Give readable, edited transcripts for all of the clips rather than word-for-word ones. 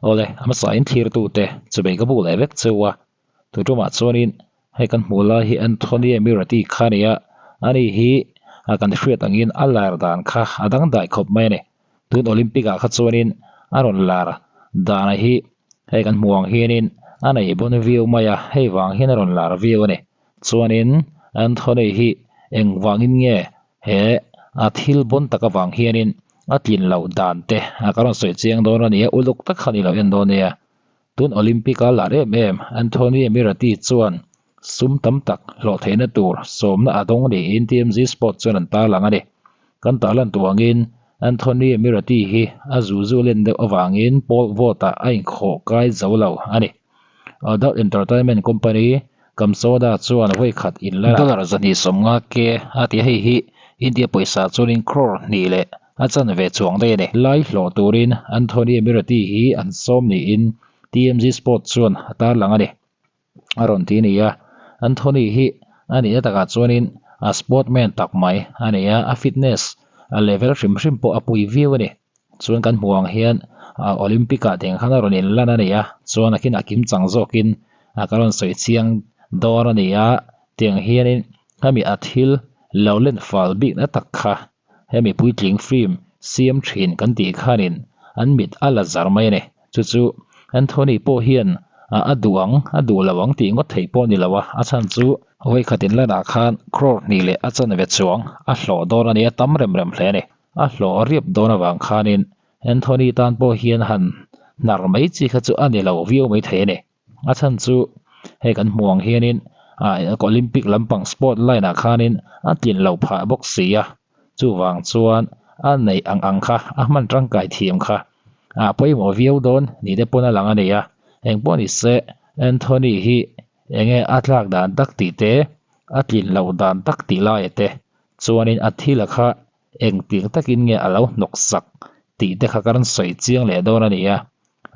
Awle, a hmasa in thlirtute chubei ka buk leh vek cheu a, tutumah chuanin hei kan hmuh lai hi Anthony Mirati kha a ni a, ani hi kan hriat angin a lar dan kha a dangdai khawp mai a ni. Tun Olympic ah kha chuanin a rawn lar dana hi hei kan hmuh ang hianin a nei bawn viau mai a, hei vang hian a rawn lar viau a ni. Chuanin Anthony hi engvangin nge he a thil bawn tak avang hianin a tlin loh dan te ka rawn sawi chiang dawn a ni a, uluk tak kha ni lo en dawn nia. Tun Olympic a lar em em Anthony Mirati chuan sum tam tak hlawh theihna tur sawmna a dawng niin TMZ Sports chuan an tarlang a ni. Kan tarlan tuh angin Anthony Mirati hi a zu zu len deuh avangin pole vault-ah a inkhawh kai zo lo a ni. Adult Entertainment Company Kamsoda chuan vawi khat in la dollar 250 ke a ti a, hei hi India pawisa chuanin crore hnih leh a chanve chuang daih a ni. Lai hlawh turin Anthony Mirati hi an sawm niin TMZ Sports chuan a tarlang a ni. A rawn ti a ni a, Anthony hi a nihna takah chuanin a sportman tak mai a ni a, a fitness a level hrim hrim pawh a pui viau a ni. Chuan kan hmuh ang hian Olympic ah teng khan a rawn inlan a ni a, chuan a khin a kim chang zawkin ka rawn sawi chiang dawn a ni a, tiang hianin hemi a thil lo len fal bikna tak kha hemi puitling film siam thin kan tih khanin an mit a la zar mai a ni. Chu chu Anthony pawh hian a duh ang, a duh lo ang tih ngawt theih pawh a ni lo a, a chhan chu vawikhat inlanah khan crore hnih leh a chanve chuang a hlawh dawn a ni a, tam rem rem hle a ni. A hlawh riap dawn avang khanin Anthony tan pawh hian han hnar mai chi kha chu a ni lo viau mai thei a ni. A chhan chu hei kan hmuh ang hianin Olympic lampang sport line ah khanin a tlin lo phah bawk si a, chuvang chuan a neih ang ang kha a hman tangkai thiam kha a pawimawh viau dawn ni te pawn a lang a ni a. Engpawh ni se Anthony hi enge a tlak dan tak tih te, a tlin loh dan tak tih laia te chuanin a thil a kha Engtiang takin nge a lo hnawk sak tih te kha ka rawn sawi chiang leh dawn a ni a.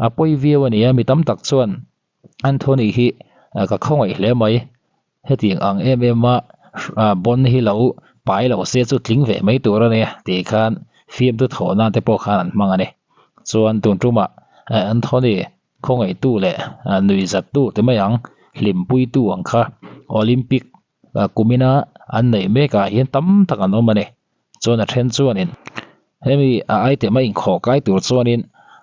A pawi viau a ni a, mi tam tak chuan Anthony hi ka khawngaih hle mai. Hetiang ang em em a bon hi lo pai lo se chu tling ve mai tur a ni tih khan fiamtu thawh nan te pawh khan an hmang a ni. Chuan tun tumah Anthony khawngaihtu leh nuihzattu ti mai ang, hlimpuitu ang kha Olympic Kumina an neih mekah hian tam tak an awm a ni. Chuan a then chuanin hemi a ai tema inkhawh kai tur chuanin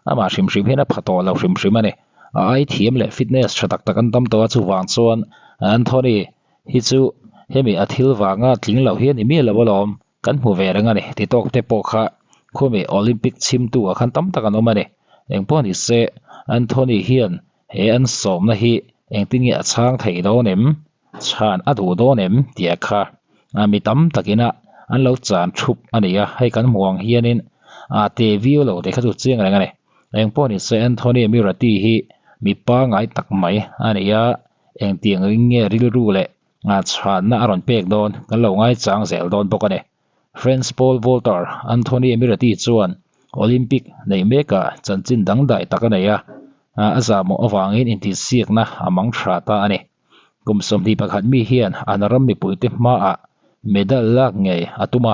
amah hrim hrim hian a pha tawh lo hrim hrim a ni. A ai thiam leh fitness tha tak tak an tam tawh a, chuvang chuan Anthony hi chu hemi a thil vanga tling loh hi a ni miah lo alawm, kan hmu ve reng a ni ti tawk te pawh kha khumi Olympic chhimtu ah khan tam tak an awm a ni. Engpawh ni se Anthony hian he an sawmna hi engtin nge a chhang thei dawn em? Chhan a duh dawn em? tih kha mi tam takin a an lo chan thup a ni a, hei kan hmuh ang hianin a te viau lo tih kha chu chiang reng a ni. Engpawh ni se Anthony Mirati hi mi pangai tak mai a ni a, engtiang ring nge rilru leh chhanna a rawn pek dawn kan lo ngaichang zel dawn bawk a ni. French pole vaulter Anthony Mirati chuan Olympic neih mekah chanchin dangdai tak a nei a, a zahmawh avangin intihsiakna a mang tha ta a ni. Kum 21 mi hian an ram mipuite hmaah medal lak ngei a tum a,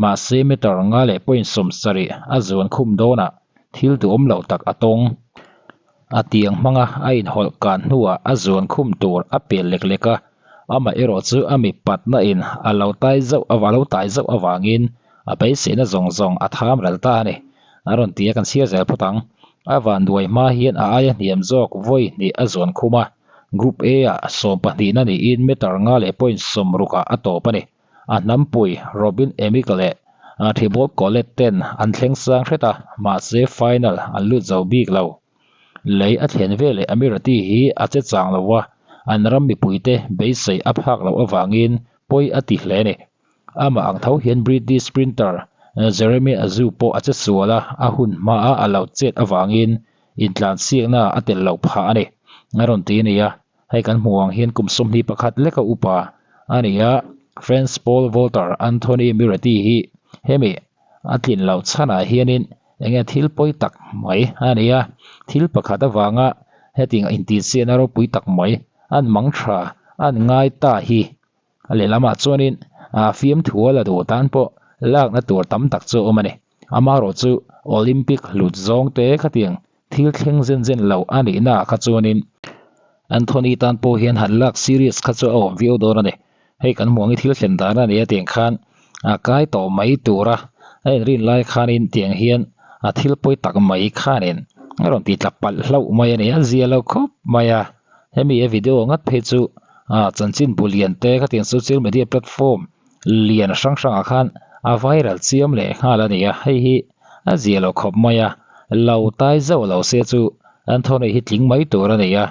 mahse meter nga leh point 70 a zuan khum dawnah thil duhawm loh tak a tawng. A tiang hmanga a inhawlh kan hnuah a zuan khum tur a pel lek lek a, amah erawh chu a mi patna in a lo tai zauh a lo tai zauh avangin a beiseina zawng zawng a tham ral ta a ni. A rawn ti a, kan chhiar zel phawt ang. A vanduai hma hian a aia hniam zawk vawi hnih a zuan khum a. Group A-ah 12 na niin meter nga leh point 60 ah a tawp a ni. A hnampui Robin Emick leh Thibaut Collet ten an thleng sang hret a, mahse final an lut zo bik lo. Lei a thlen veleh Amirati hi a che chang lo a, an ram mipuite beisei a phak loh avangin pawi a ti hle a ni. Amah ang tho hian British sprinter Jeremy Azu pawh a che sual a, a hun hmaa a lo chet avangin intlansiakna a tel loh phah a ni. A rawn ti a ni a, hei kan hmuh ang hian kum 21 leka upa a ni a, French pole vaulter Anthony Miretti hi hemi a tlin loh chhanah hianin eng nge thil pawi tak mai a ni a, thil pakhat avanga hetiang intihsiakna ropui tak mai an mang tha an ngai ta hi A lehlamah chuanin fiamthu a la duh tan pawh lakna tur tam tak chu a awm a ni. Amaherawhchu Olympic hlut zawng te khatiang thil. thil thleng zen zen lo a nihna ah kha chuanin Anthony tan pawh hian han lak serious kha chu a awm viau dawn a ni. Hei kan hmuh ang hi thil thlen dan a ni a tiang khan a kai tawh mai tura a inrin lai khanin tiang hian a thil pawi tak mai khanin a rawn ti tla palh hlauh mai a ni, a zia lo khawp mai a. Hemi a video ngat phei chu ah chanchin bu lian te khatiang social media platform lian hrang hrangah khan a viral chiam leh nghal a ni a, hei hi a zia lo khawp mai a, lo tai zauh lo se chu Anthony hi tling mai tur a ni a,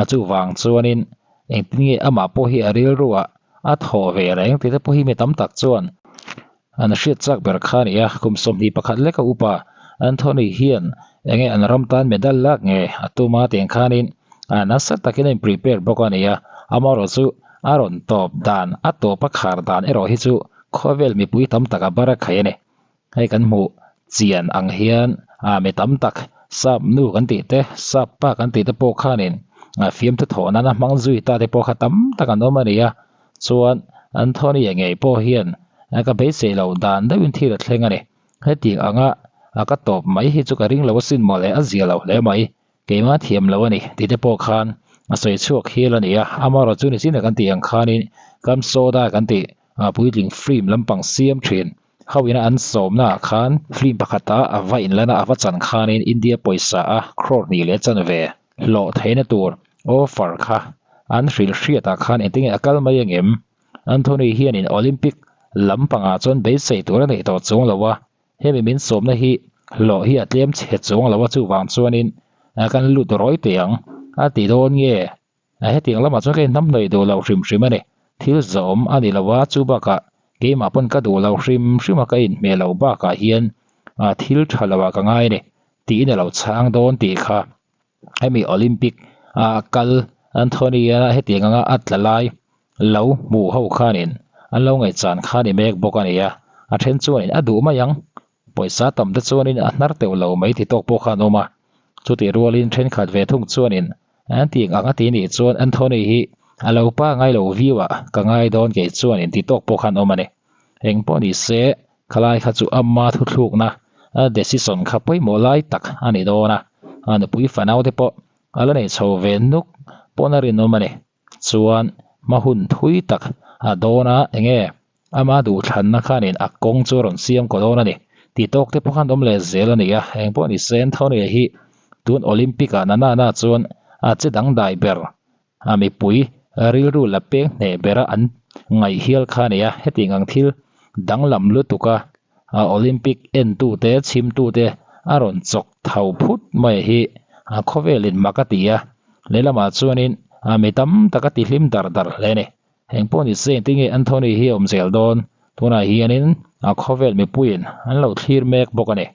a chuvang chuanin engtin nge amah pawh hi a rilruah a thawh ve reng tih te pawh hi mi tam tak chuan an hriat chak ber kha a ni a, kum 21 leka upa Anthony hian enge an ram tan medal lak nge a tum a tiang khanin a nasa takin a in prepare bawk a ni a, amaherawhchu a rawn tawp dan a tawp a khar dan erawh hi chu khawvel mipui tam tak a bar a khai a ni. Hei kan hmuh chian ang hian ah mi tam tak sap nu kan tih te sap pa kan tih te pawh khanin ah fiamthu thawh nana hmang zui ta te pawh kha tam tak an awm a ni a chuan Anthony a ngei pawh hian ka beisei loh dan deuhin thil a thleng a ni hetiang anga a ka tawp mai hi chu ka ring lo asin mawle a zia lo hle mai keimah thiam lo a ni tih te pawh khan a sawi chhuak hial a ni a amaherawhchu chu nichin a kan tih ang khanin kam soda kan tih ah puitling film lampang siam thin. Ho ina an sawmna ah khan film pakhata a va inlan a, a va chan khanin India pawisa a crore hnih leh chanve hlawh theihna tur offer kha an hrilh hriat ah khan engtin nge a kal mai angem? Anthony hianin Olympic lampangah chuan beisei tur a neih tawh chuang lo a, hemi min sawmna hi hlawh hi a tlem chhe chuang lo a chuvang chuanin kan lut rawi teh ang a ti dawn nge? A hetiang lamah chuan ka inhnam hnawih duh lo hrim hrim a ni. Thil zawm a ni lo a, chu bakah keimah pawn ka duh lo hrim hrim a, ka inhmeh loh bakah hian thil tha lo ah ka ngai a ni tiin a lo chhang dawn tih kha. Hemi Olympic a kal Anthony a hetiang anga a tla lai lo hmuh ho khanin an lo ngaihchan kha a ni mek bawk a ni a, a then chuanin a duh mai ang Pawisa tam te chuanin a hnar teuh lo mai ti tawk pawh kha an awm a, chutih rualin thenkhat ve thung chuanin an tih ang a ti nih chuan Anthony hi a lo pa ngai lo viau ah ka ngai dawn kei chuanin ti tawk pawh kha an awm a ni. Eng pawh ni se khalai kha chu amma thuthlukna decision kha pawimawh lai tak a ni dawn a, a nupui fanau te pawh a la nei chho ve nuk pawn a rinawm a ni. Chuan hma hun thui tak a dawn a enge Ama duhthlanna khanin a kawng chu a rawn siam kaw dawn a ni. Tih tawk te pawh khan awm leh zel a ni a, eng pawh ni se Anthony hi tun Olympic ah nana na chuan a che dangdai ber a mipui rilru la peng hneh bera an ngaih hial kha a ni a, hetiang ang thil danglam lutuk a Olympic entute chhimtute a rawn chawk tho phut mai hi a khawvelin mak a ti a, lehlamah chuanin mi tam tak a tihlim dar dar hle a ni. Heng pawh ni se engtin nge Anthony hi a awm zel dawn? Tunah hianin a khawvel mipuiin an lo thlir mek bawk a ni.